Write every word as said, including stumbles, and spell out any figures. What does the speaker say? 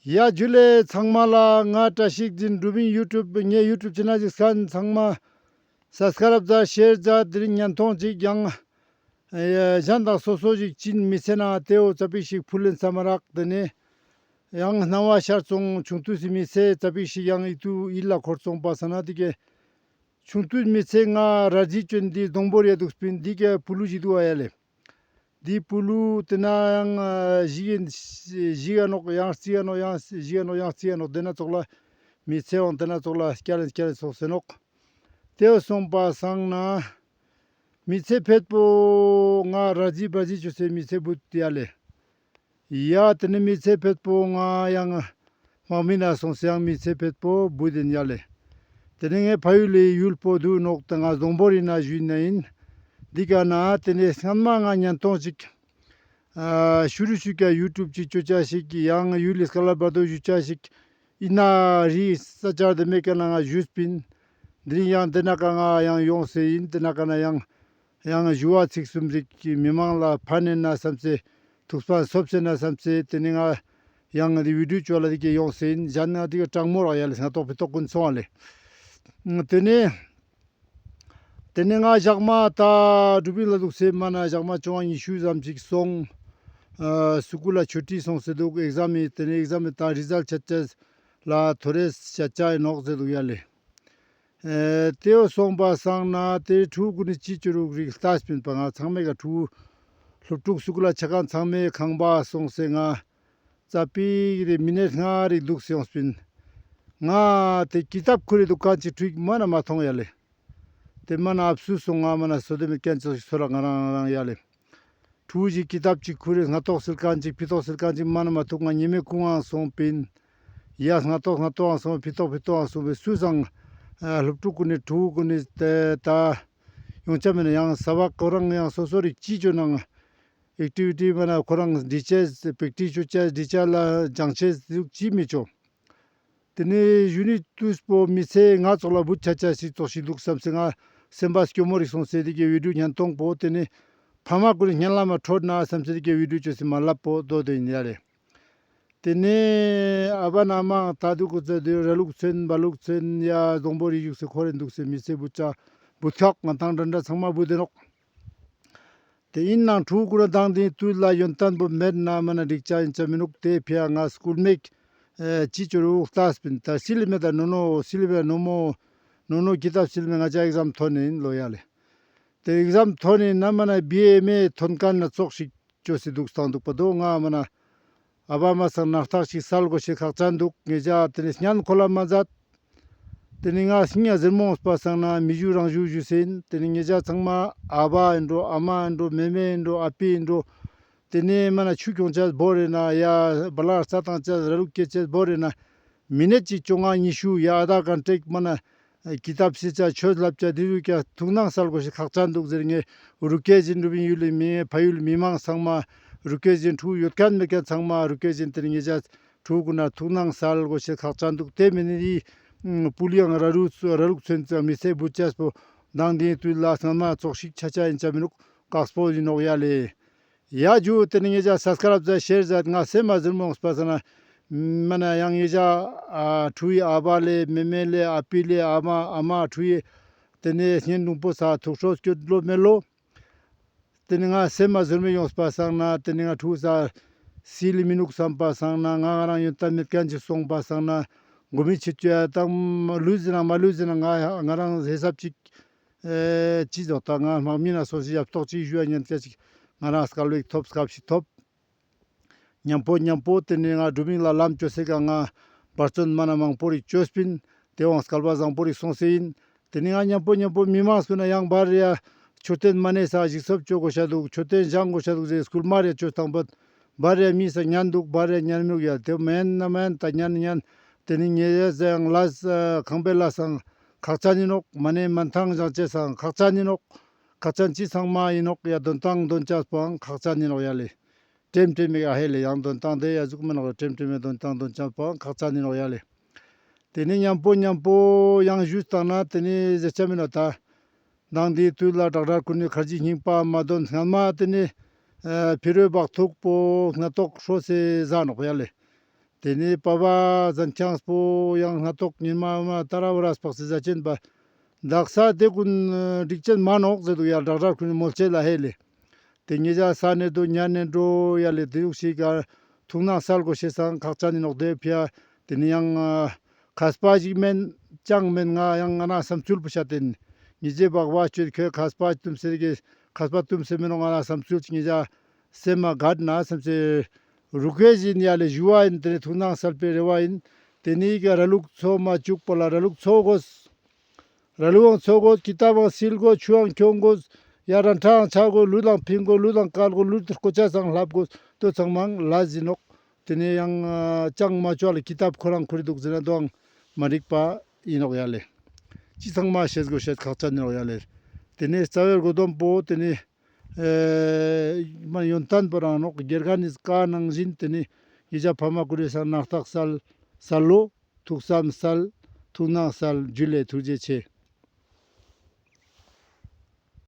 ཡ་ཇུ་ལེ་ཚང་མ་ལ། ང་བཀྲ་ཤིས་འཛིན་དུ་བིན་ཡུ་ཊུབ་ངའི་ཡུ་ཊུབ་ཆེ་ནལ་ཅིག་སྐྱེད་ཚང་མ་སབ་སི་ཀ་རབ་ཛད་ཤེར་ཛད། དེ་རིང་ཉན་ཐོང་ཅིག་ཡང་ཨེ་གཞན་དང་སོ་སོ་ཞིག་ཅིན་མི་ཚེ་ན་དེའོ་ཙ་པིག་ཞིག་ཕུལ་ལེན་ས་མ་རག། དེ་ནས་ཡང་སྣང་བ་ཤར་སོང་། ཆུང་དུས་སི་མི་ཚེ་ཙ་པིག་ཞིག་ཡང་ཨིད་ཏུ་ཡིད་ལ་འཁོར་སོང་པ་སང་ན་དེ་གའི་ཆུང་དུས་མི་ཚེ་ང་ར་རྫི་ཅོན་དི་སྡོང་པོ་རེ་འདུག་སྤིན། དེ་གའི་པུ་ལུ་ཞིག་འདུག་ཨ་ཡ་ལེ། དེ་པུ་ལུ་དེ་ན་ཡང་ཨ་ཞིག་ཡིན་ཞིག་ཡ་ནོག། ཡང་རྩི་ཡ་ནོག། ཡང་ཞིག་ཡ་ནོག། ཡང་རྩི་ཡ་ནོག། དེ་ན་ཙོགས་ལ་མི་ཚེ་བོ་དེ་ན་ཙོགས་ལ་སྐྱལ་ལེན་སྐྱལ་ལེན་སོང་ཟེར་ནོག། དེ་སོང་པ་སང་ན་མི་ཚེ་ཕེད་པོ་ང་ར་རྫི་བ་རྫི་ཅོས་སེ་མི་ཚེ་བུད་ཡ་ལེ། ཡ་དེ་ནས་མི་ཚེ་ཕེད་པོ་ང་ཡང་དམག་མི་ན་སོང་སེ་ཡང་མི་ཚེ་ཕེད་པོ་བུད་དེན་ཡ་ལེ། དེ་ནས་ངའི་ཕ་ཡུལ་ལི་ཡུལ་པོ་དུ་ནོག། ཏེ་ང་སྡོང་པོ་རི་ན་ཞུ་ན་ཡིན། འདི་ཀ་ན་དེ་ནས་སྔན་མ་ང་ཉན་ཐོང་ཅིག་ཨ་ཤུ་རུ་ཤུ་ཀ་ཡུ་ཊུབ་ཅིག་ཅོ་ཅ་ཞིག་ཡང་ཡུལ་ལི་སྐལ་བ་བར་དོ་ཞུ་ཅ་ཞིག་ཡིན་ན་རི་ས་ཆར་དེ་མེད་ཀ་ན་ང་ཞུས་པིན། དེ་རིང་ཡང་དེ་ན་ཀ་ང་ཡང་ཡོང་སེ་ཡིན། དེ་ན་ཀ་ན་ཡང་ཡང་ཞུ་བ་ཚིག་གསུམ་ཞིག་མི་མང་ལ་ཕན་ནེ་ན་བསམ་སེ་ཐུགས་ཕན་སོབ་སེ་ན་བསམ་སེ་དེ་ནས་ང་ཡང་དེ་བི་ཌིའོ་ཅོ་ལ་དེ་གའི་ཡོང་སེ་ཡིན། གཞན་ང་དེ་གའི་གྲང་མོ་རག་ཡ་ལེ། སྔ་ཏོག་ཕི་ཏོག་ཀུན་སོང་བ་ལེ། དེ་ནས་དེ་ནས་ང་ཞག་མ་ད་དུ་བིན་ལ་འདུག་སེ་མ་ན་ཞག་མ་བཅོ་ལྔ་ཉི་ཤུ་ཙམ་ཞིག་སོང་། ཨ་སི་ཀུལ་ལ་ཆུ་ཊི་སོང་སེ་འདུག། ཨེག་ཛམ་མི་དེ་ནས་ཨེག་ཛམ་མི་ད་རི་ཛལ་ཆད་ཅེས་ལ་ཐོ་རེས་ཆད་ཅ་ཡིན་ནོག་ཟེར་འདུག་ཡ་ལེ། ཨེ་དེའོ་སོང་པ་སང་ན་དེ་ཕྲུ་གུ་ཀུན་ནི་ཅི་ཅོ་རུག་རིག་ལྟ་སྤིན་པ་ང་ཚང་མའི་ཀ་ཕྲུ་གུ་སློབ་ཕྲུག་སི་ཀུལ་ལ་ཆ་མཁན་ཚང་མའི་ཁང་པ་སོང་སེ་ང་ཙ་པིག་རེ་མི་ནེ་ལྔ་རིག་འདུག་སེ་ཡོང་སྤིན། ང་དེ་ཀི་ཏབ་ཁུར་རེ་འདུག་ག་ཅིག་ཕྲུ་གུ་མ་ན་མ་ཐོང་ཡ་ལེ། དེ་མ་ན་ཨབ་སུ་སོང་ང་མ་ན་སོ་དེ་མི་ཀན་ཅིག་སོ་ར་ང་རང་རང་ཡ་ལེ། ཕྲུ་གུ་ཞིག་ཀི་ཏབ་ཅིག་ཁུར་རེ་སྔ་ཏོག་སིལ་མཁན་ཅིག་ཕི་ཏོག་སིལ་མཁན་ཅིག་མ་ན་མ་ཐུག། ང་ཉི་མའི་ཁུང་ངང་སོང་པིན། ཡ་སྔ་ཏོག་སྔ་ཏོག་ངང་སོང་ཕི་ཏོག་ཕི་ཏོག་ངང་སོང་པིན། སུ་སང་ཨ་སློབ་ཕྲུག་ཀུན་ནི་ཕྲུ་གུ་ཀུན་ནི་དེ་ད་ཡོང་ཆ་མེད་ན་ཡང་ས་བ་ཁོ་རང་ཡང་སོ་སོ་རིག་ཅི་ཅོ་ནང་ཨེག་ཊི་བི་ཊི་མ་ན་ཁོ་རང་འདི་ཅེས་པེག་ཊིས་ཅོ་ཅེས་འདི་ཅ་ལ་སྦྱང་ཅེས་ཟུག་ཅི་མི་ཅོ། དེ་ནས་གཞོན་ནུའི་དུས་པོ་མི་ཚེ་ང་ཙོགས་ལ་བུད་ཆ་ཆ་ཞིག་ཙོགས་ཤིག་འདུག་བསམ་སེ་ང་སེམས་པ་སྐྱོ་མོ་རིག་སོང་སེ་དེ་གའི་བི་ཌིའོ་ཉན་ཐོང་པོ་དེ་ནས་ཕ་མ་ཀུན་ནི་སྙན་ལམ་མ་འཕྲོད་ན་བསམ་སེ་དེ་གའི་བི་ཌིའོ་ཅོས་སེ་མ་ལབ་པོ་དོ་དོ་ཡིན་ཡ་རེ། དེ་ནས་ཨ་བ་ན་མ་ད་དུ་ཀུ་ཙེ་དེ་ར་ལུག་ཚན་བ་ལུག་ཚན་ཡ་སྡོང་པོ་རི་བཞུགས་སེ་ཁོ་རེ་འདུག་སེ་མི་ཚེ་བུད་ཆ་བུད་ཁག་ང་ཐང་འདྲ་འདྲ་ཚང་མ་བུད་དེ་ནོག། དེ་ཡིན་ནང་ཕྲུ་གུ་ར་དང་དེ་དུས་ལ་ཡོན་ཏན་པོ་མེད་ན་མ་ན་འགྲིག་ཅ་ཡིན་ཅ་མི་ནུག། དེ་ཕི་ཡ་ང་སི་ཀུལ་མེད་ཨེ་ཅི་ཅོ་རུག་ལྟ་སྤིན། ད་སི་ལི་མེད་ད་ནོ་ནོ་སི་ལི་བེ་ནོ་མོ་ནོ་ནོ་ཀི་ཏབ་སི་ལི་མེད། ང་ཅ་ཨེག་ཛམ་ཐོན་ནེ་ཡིན་ལོ་ཡ་ལེ། དེ་ཨེག་ཛམ་ཐོན་ནེ་ན་མ་ན་བི་ཨེ་མེ་ཐོན་མཁན་ན་ཙོགས་ཤིག་ཅོས་སེ་འདུག་སྟངས་འདུག་པ་དོ། ང་མ་ན་ཨ་བ་མ་སང་ནག་ཐག་ཞིག་སལ་དགོས་ཤེས་ཁག་ཅན་འདུག། ངེད་ཅག་དེ་ནས་སྙན་ཁོ་ལ་མ་མཛད། དེ་ནས་ང་སྙིང་ཟེར་མོངས་པ་སང་ན་མི་ཞུ་རང་ཞུ་ཞུ་སེ་ཡིན། དེ་ནས་ངེད་ཅག་ཚང་མ་ཨ་བ་ཡིན་འགྲོ་ཨ་མ་ཡིན་འགྲོ་མེ་མེ་ཡིན་འགྲོ་ཨ་པི་ཡིན་འགྲོ། དེ་ནས་མ་ན་ཆུ་གྱོང་ཅེས་བོ་རེ་ན་ཡ་བ་ལང་རྩ་བཏང་ཅེས་ར་ལུག་སྐྱེ་ཅེས་བོ་རེ་ན་མི་ནེ་ཅིག་བཅོ་ལྔ་ཉི་ཤུ་ཡ་ཨ་ད་གན་ཀྲེག་མ་ན་ཀི་ཏབ་སི་ཅ་ཆོས་ལབ་ཅ་དེ་རུ་ཀྱ་ཐུགས་སྣང་སལ་དགོས་ཤེས་ཁག་ཅན་འདུག་ཟེར། ངས་རུ་ཀེ་ཅིན་རུ་བིན་ཡུལ་ལི་མི་ཕ་ཡུལ་མི་མང་ཚང་མ་རུ་ཀེ་ཅིན་ཕྲུ་གུ་ཡོད་མཁན་མེད་མཁན་ཚང་མ་རུ་ཀེ་ཅིན་དེ་ནས་ངེད་ཅག་ཕྲུ་གུ་ན་ཐུགས་སྣང་སལ་དགོས་ཤེས་ཁག་ཅན་འདུག། དེ་མིན་ནི་ཨི་པུ་ལི་ཡང་ར་རུ་ར་ལུག་ཚོན་ཙང་མི་ཚེ་བུད་ཅེས་པོ་དང་དེའི་དུས་ལ་སྔན་མ་ཙོགས་ཤིག་ཆ་ཆ་ཡིན་ཅ་མི་ནུག། ཀགས་པོ་ཡིན་ནོག་ཡ་ལེ། ཡ་ཇུ་དེ་ནི་ངེད་ཅག་སབ་སི་ཀ་རབ་ཛད་ཤེར་ཛད། ང་སེམས་མ་ཟུར་མོངས་པ་ས་ན་མ་ན་ཡང་ངེད་ཅག་ཨ་ཕྲུ་གུའི་ཨ་བ་ལེ་མེ་མེ་ལེ་ཨ་པི་ལེ་ཨ་མ་ཨ་མ་ཕྲུ་གུའི་དེ་ནས་སྙན་དུང་པོ་ས་ཐུགས་སྲོག་སྐྱོད་ལོ་མེ་ལོ། དེ་ནི་ང་སེམས་མ་ཟུར་མི་ཡོངས་པ་སང་ན་དེ་ནི་ང་ཕྲུ་གུ་ས་སི་ལི་མི་ནུག་བསམ་པ་སང་ན་ང་ང་རང་ཡོན་ཏན་མེད་མཁན་ཅིག་སོང་པ་སང་ན་མགོ་མི་ཆེ་ཅོ་ཡ་དང་ལུས་ཟིན་ན་མ་ལུས་ཟིན་ན་ང་ང་རང་ཧེ་སབ་ཅིག་ཨེ་ཅི་ཟོག་ད་ང་དམག་མི་ན་སོང་ཞིག་ཡབ་ཏོག་ཅིག་ཞུ་ཡ་ཉན་སྐད་ཅིག་ང་རང་སྐལ་བ་ཐོབ་སྐབས་ཤིག་ཐོབ། ཉམ་པོ་ཉམ་པོ་དེ་ནས་ང་སྒྲུབ་མིང་ལ་ལམ་ཅོ་སེ་ག་ང་འབད་བརྩོན་མ་ན་མང་པོ་རིག་ཅོས་པིན། དེ་བང་སྐལ་བ་བཟང་པོ་རིག་སོང་སེ་ཡིན། དེ་ནས་ང་ཉམ་པོ་ཉམ་པོ་མི་མང་སུ་ན་ཡང་བར་རེ་ཡ་མཆོད་རྟེན་མ་ནས་ས་ཞིག་གསོབ་ཅོ་དགོས་ཤ་འདུག། མཆོད་རྟེན་བཞེངས་དགོས་ཤ་འདུག་ཟེར་སྐུལ་མ་རེ་ཅོས་དང་པོ་བར་རེ་མི་ས་ཉན་འདུག། བར་རེ་ཉན་མི་ཡ་དེ་མེན་ན་མེན་ད་ཉན་ཉན། དེ་ནས་ངེད་ཡ་ཟེ་ཡང་ལ་ཁང་པའི་ལ་སང་ཁག་ཅན་ཡིན་ནོག། མ་ནས་མན་ཐང་བཞེངས་ཅེས་སང་ཁག་ཅན་ཡིན་ནོག། ཁག་ཅན་ཅི་ཚང་མ་ཡིན་ནོག། ཡ་དོན་ཏང་དོན་ཅས་པོའང་ཁག་ཅན་ཡིན་ནོག་ཡ་ལེ། ཀྲེམ་ཀྲེམ་མེ་ཨ་ཧེ་ལེ་ཡང་དོན་ཏང་དེ་ཡ་ཟུག་མི་ནོག། ཀྲེམ་ཀྲེམ་མེ་དོན་ཏང་དོན་ཅས་པོའང་ཁག་ཅན་ཡིན་ནོག་ཡ་ལེ། དེ་ནས་ཉམ་པོ་ཉམ་པོ་ཡང་ཞུས་བཏང་ན་དེ་ནས་ཟེར་ཆ་མི་ནོག་ད། དང་དེའི་དུས་ལ་དྲག་དྲག་ཀུན་ནས་ཁར་ཇི་སྙིང་པ་མ་དོན་སྔན་མ་དེ་ནས་ཨ་ཕི་རོལ་བག་ཐུག་པོ་སྔ་ཏོག་ཧྲོ་སེ་ཟ་ནོག་ཡ་ལེ། ཏེ་ནེ་པ་བ་ཟན་ཁྱང་པོ་ཡང་སྣ་ཐོག་ཉི་མ་མ་ཏ་ར་བ་ར་སྤགས་སེ་ཟ་ཅན་པ། དག་ས་ཏེ་གུན་འགྲིག་ཅན་མ་ནོག་ཟེར་དུག་ཡ། དྲག་དྲག་ཁུན་མོལ་ཆེ་ལ་ཧེ་ལེ། ཏེ་ཉེ་ཞ་ས་ནེ་དོ་ཉན་ནེ་འགྲོ་ཡ་ལེ། ཏེ་ཟུག་ཞིག་ག་ཐུགས་སྣང་སལ་གོས་ཤེས་སང་ཁག་ཅན་ཨིན་ནོག། ཏེ་ཕི་ཡ་ཏེ་ནེ་ཡང་ཨ་ཁས་པ་ཞིག་མེན་ཅང་མེན། ང་ཡང་ང་ན་བསམ་ཚུལ་པོ་ཤད་དེ་ཨིན། ཉེ་ཞའི་བག་བ་ཅོད་ཁོས་ཁས་པ་ཏུམ་སེ་གི་ཁས་པ་ཏུམ་སེ་མེན་ནོག། ང་ན་བསམ་ཚུལ་ཅིག་ཉེ་ཞ་སེམས་མ་གད་ན་སེམས་སེ་རུ་ཁེ་ཞིག་ཨིན་ཡ་ལེ། ཞུ་བ་ཨིན། ཏེ་ནེ་ཐུགས་སྣང་སལ་པའི་རེ་བ་ཨིན། ཏེ་ནེ་ག་ར་ལུག་ཚོ་མ་ཅུག་པོ་ལ་ར་ལུག་ཚོ་གོས། ར་ལུག་ཚོ་གོས། ཀི་ཏབ་བང་སིལ་གོས། ཆུའང་ཁྱོང་གོས། ཡ་ར་ཁྲའང་ཆ་གོས། ལུད་ལང་ཕིང་གོས། ལུད་ལང་ཀལ་གོས། ལུད་ཀོ་ཆ་སང་ལྷབ་གོས། ཏོ་ཚང་མ་ལ་ཟིན་ནོག། ཏེ་ནེ་ཡང་ཅང་མ་ཅོ་ལ་ཀི་ཏབ་ཁོ་རང་ཁུར་དུག་ཟེར་ན་དོའང་མ་འགྲིག་པ་ཨིན་ནོག་ཡ་ལེ། ཅི་ཚང་མ་ཤེས་གོས་ཤེས་ཁག་ཅན་ཨིན་ནོག་ཡ་ལེ། ཏེ་ནེ་རྩ་བའི་གོ་དོམ་པོ་ཏེ་ནེ་ཨེ་མ་ཡོན་ཏན་པོ་རང་ནོག། དགེ་རྒན་ནི་ཀ་ནང་བཞིན་ཏེ་ནེ་ཉེ་ཞ་ཕ་མ་གུན་ནི་སང་ནག་ཐག་སལ་སལ་ལོ། ཐུགས་བསམ་སལ། ཐུགས་སྣང་སལ། ཇུ་ལེ། ཐུགས་རྗེ་ཆེ།